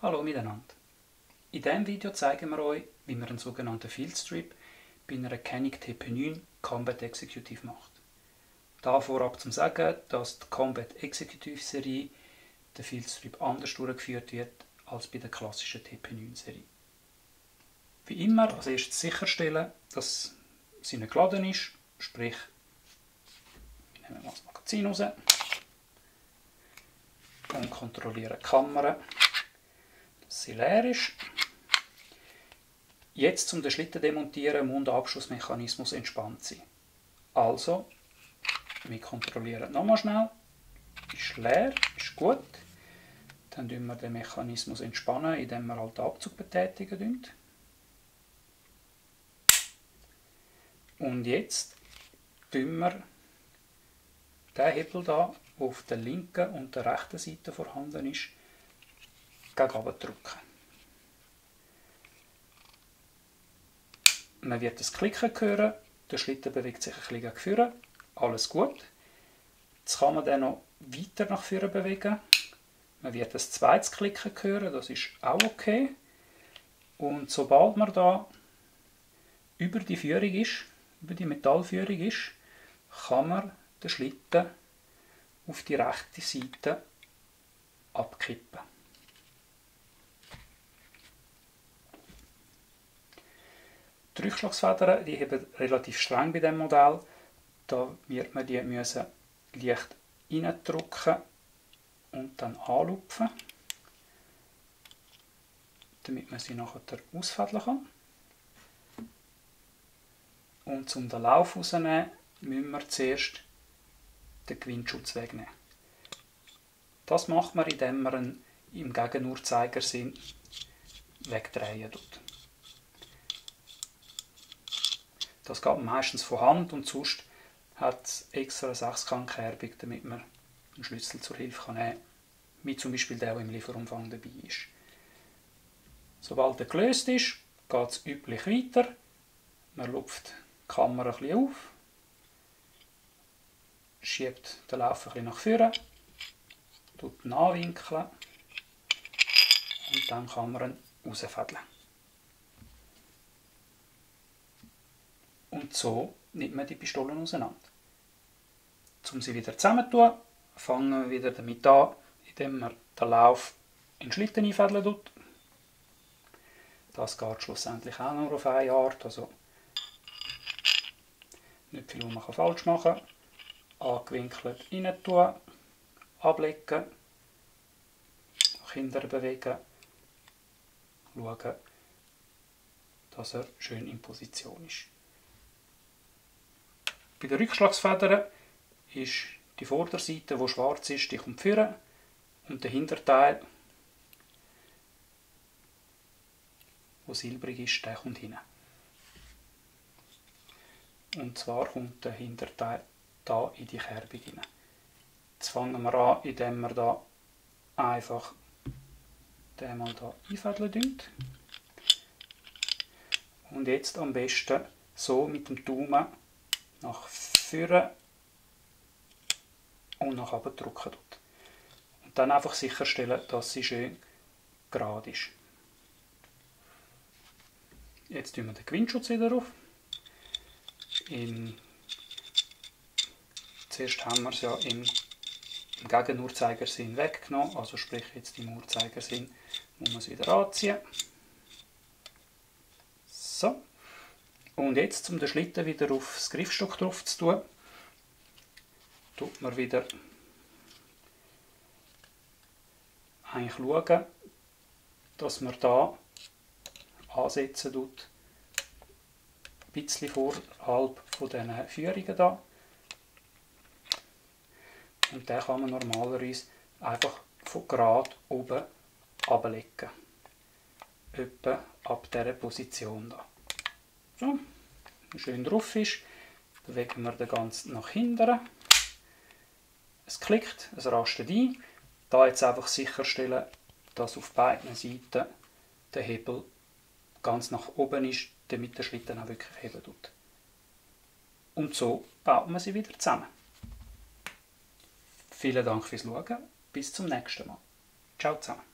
Hallo miteinander. In diesem Video zeigen wir euch, wie man einen sogenannten Field Strip bei einer Canik TP9 Combat Executive macht. Da vorab zum Sagen, dass die Combat Executive Serie der Field Strip anders durchgeführt wird als bei der klassischen TP9 Serie. Wie immer als erstes sicherstellen, dass sie nicht geladen ist, sprich, wir nehmen mal das Magazin raus und kontrollieren die Kamera, dass sie leer ist. Jetzt, um den Schlitten zu demontieren, muss der Abschussmechanismus entspannt sein. Also, wir kontrollieren nochmal schnell. Ist leer, ist gut. Dann entspannen wir den Mechanismus, indem wir halt den Abzug betätigen. Und jetzt drücken wir den Hebel hier, der auf der linken und der rechten Seite vorhanden ist, gegen oben drücken. Man wird das Klicken hören, der Schlitten bewegt sich ein bisschen gegen vorne, alles gut. Jetzt kann man den noch weiter nach vorne bewegen. Man wird das zweites Klicken hören, das ist auch okay. Und sobald man da über die Führung ist, über die Metallführung ist, kann man den Schlitten auf die rechte Seite abkippen. Die Rückschlagsfedern, die haben relativ streng bei diesem Modell. Da wird man die müssen leicht reindrücken und dann anlupfen, damit man sie nachher ausfädeln kann. Und um den Lauf rauszunehmen, müssen wir zuerst den Gewindschutz wegnehmen. Das macht man, indem man ihn im Gegenuhrzeigersinn wegdrehen tut. Das geht meistens von Hand und sonst hat es extra eine Sechskantkerbung, damit man einen Schlüssel zur Hilfe nehmen kann, wie zum Beispiel der im Lieferumfang dabei ist. Sobald er gelöst ist, geht es üblich weiter. Man lupft die Kamera ein bisschen auf, schiebt den Lauf ein bisschen nach vorne, tut ihn anwinkeln und dann kann man ihn rausfädeln. Und so nimmt man die Pistolen auseinander. Um sie wieder zusammenzutun, fangen wir wieder damit an, indem man den Lauf in den Schlitten einfädeln tut. Das geht schlussendlich auch nur auf eine Art, also nicht viel, was man falsch machen kann. Angewinkelt rein tun, ablegen, nach hinten bewegen, schauen, dass er schön in Position ist. Bei den Rückschlagsfedern ist die Vorderseite, die schwarz ist, die kommt vorne und der Hinterteil, der silbrig ist, der kommt hinten. Und zwar kommt der Hinterteil da in die Kerbung hinein. Jetzt fangen wir an, indem wir da einfach den mal da einfädeln. Und jetzt am besten so mit dem Daumen nach vorne und nach unten drücken. Und dann einfach sicherstellen, dass sie schön gerade ist. Jetzt tun wir den Gewindschutz wieder auf. Zuerst haben wir es ja im Gegenuhrzeigersinn weggenommen, also sprich jetzt im Uhrzeigersinn muss man es wieder anziehen. So. Und jetzt, um den Schlitten wieder auf das Griffstock drauf zu tun, tut man wieder eigentlich schauen, dass man da ansetzen tut, ein bisschen vorhalb von diesen Führungen da. Und den kann man normalerweise einfach von gerade oben ablegen. Etwa ab dieser Position da. So, wenn er schön drauf ist, bewegen wir den ganzen nach hinten. Es klickt, es rastet ein. Da jetzt einfach sicherstellen, dass auf beiden Seiten der Hebel ganz nach oben ist, damit der Schlitten auch wirklich heben tut. Und so baut man sie wieder zusammen. Vielen Dank fürs Schauen, bis zum nächsten Mal. Ciao zusammen.